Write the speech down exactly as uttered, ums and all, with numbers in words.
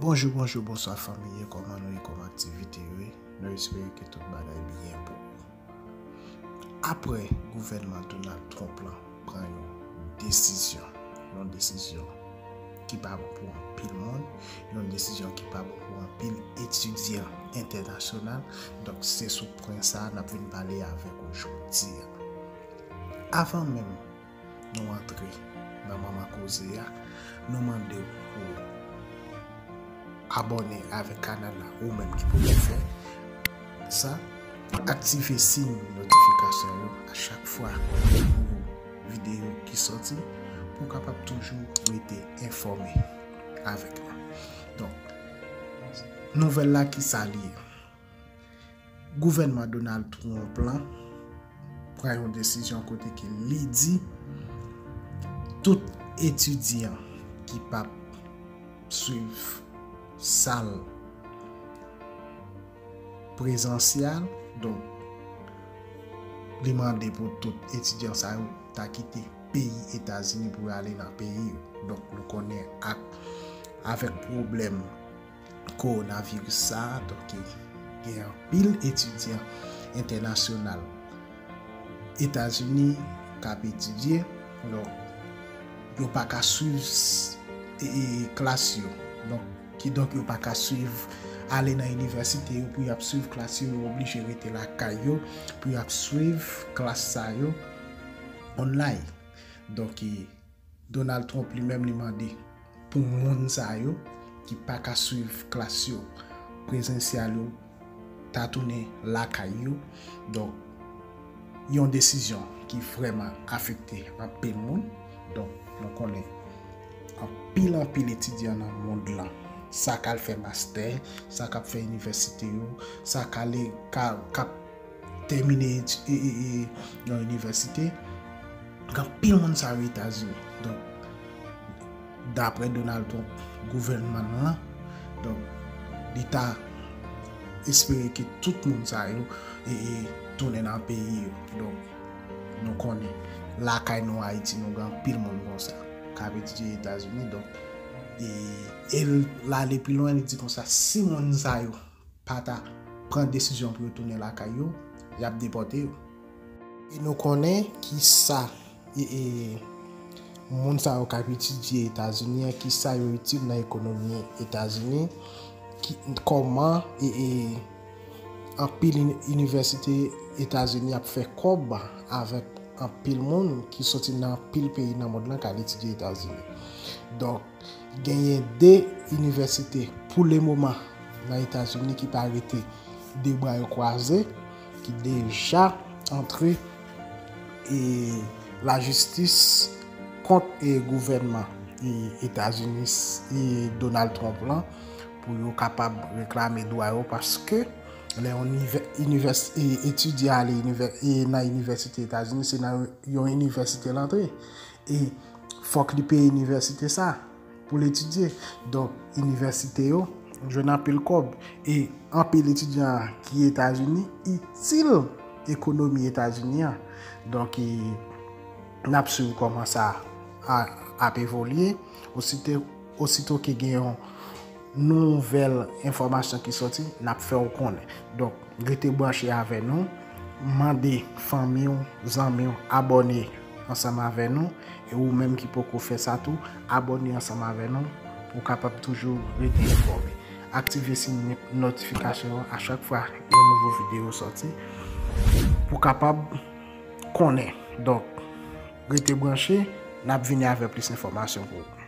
Bonjou, bonjou, bonswa fanmi yo, kòman nou ye, kòman aktivite yo ye? Nou espere ke tout bagay byen pou ou. Apre gouvènman Donald Trump lan pran yon desizyon, yon desizyon ki pa bon pou anpil moun, yon desizyon ki pa bon pou anpil etidyan entènasyonal. Donk, se sou pwen sa a n ap vin pale avèk ou jodi a. Avan menm nou antre nan manman koze a, nou mande w pou abòne avèk kanal la, ou menm ki poko fè sa, aktive siy notifikasyon yo a chak fwa yon nouvo videyo ki sòti, pou w kapab toujou rete enfòme avèk nou. Donk, nouvèl la, ki sa li ye? Gouvènman Donald Trump lan pran yon desizyon kote ke li di tout etidyan ki p ap swiv sal prezansyèl, donk, li mande pou tout etidyan sa yo ta kite peyi Etazini pou yo ale nan peyi yo. Donk, nou konnen ak, avèk pwoblèm kowonaviris sa a, donk, gen anpil etidyan entènasyonal Etazini k ap etidye, donk, yo pa ka swiv s-, e, e, klas yo. Donk, kidonk, yo pa ka swiv, ale nan inivèsite yo pou y ap swiv klas yo, yo oblije rete lakay yo pou y ap swiv klas sa yo online. Donk, e, Donald Trump li menm li mande pou moun sa yo ki pa ka swiv klas yo prezansyèl yo ta tounen lakay yo. Donk, yon desizyon ki vrèman afekte anpil moun. Donk, nou konnen anpil, anpil etidyan nan mond lan, sa k al fè mastè, sa k ap fè inivèsite yo, sa k ale, ka, k ap tèmine eti-, e, e, e, nan inivèsite. Gen anpil moun sa yo Etazini. Donk, daprè Donald Trump, gouvènman l lan, donk, li ta espere ke tout moun sa yo, e, e, tounen nan peyi yo. Donk, nou konnen, lakay nou Ayiti, nou gen anpil moun konsa k ap etidye Etazini. Donk, e, e l ale pi lwen, li di konsa, si moun sa yo pa ta pran desizyon pou yo tounen lakay yo, y ap depòte yo. E nou konnen ki sa, e, e, moun sa yo k ap etidye Etazini an, ki sa yo itil nan ekonomi Etazini, ki, kòman, e, e, anpil ini-, inivèsite Etazini ap fè kòb avèk anpil moun ki soti nan anpil peyi nan mond lan k al etidye Etazini. Donk, genyen de inivèsite pou le moman nan Etazini ki pa rete de bra yo kwaze, ki deja antre, e, lajistis kont, e, gouvènman, e, Etazini, e, Donald Trump lan, pou yo kapab reklame dwa yo, paske lè yon inivè-, inivès-, e, etidyan ale inivè-, e, nan inivèsite Etazini, se nan yon inivèsite l antre. E fòk li peye inivèsite sa pou l etidye. Donk, inivèsite yo jwenn anpil kòb. E anpil etidyan ki Etazini itil ekonomi Etazini an. Donk, e, n ap swiv kòman sa a, ap evolye. Osite-, osito ke gen yon nouvèl enfòmasyon ki sòti, n ap fè w konnen. Donk, rete branche avè nou, mande fanmi w, zanmi w, abòne ansanm avè nou, e ou menm ki poko fè sa tou, abòne ansanm avè nou pou w kapab toujou rete enfòme. Aktive siy notifikasyon an a chak fwa yon nouvo videyo sòti pou w kapab konnen. Donk, rete branche, n ap vini avè plis enfòmasyon pou ou.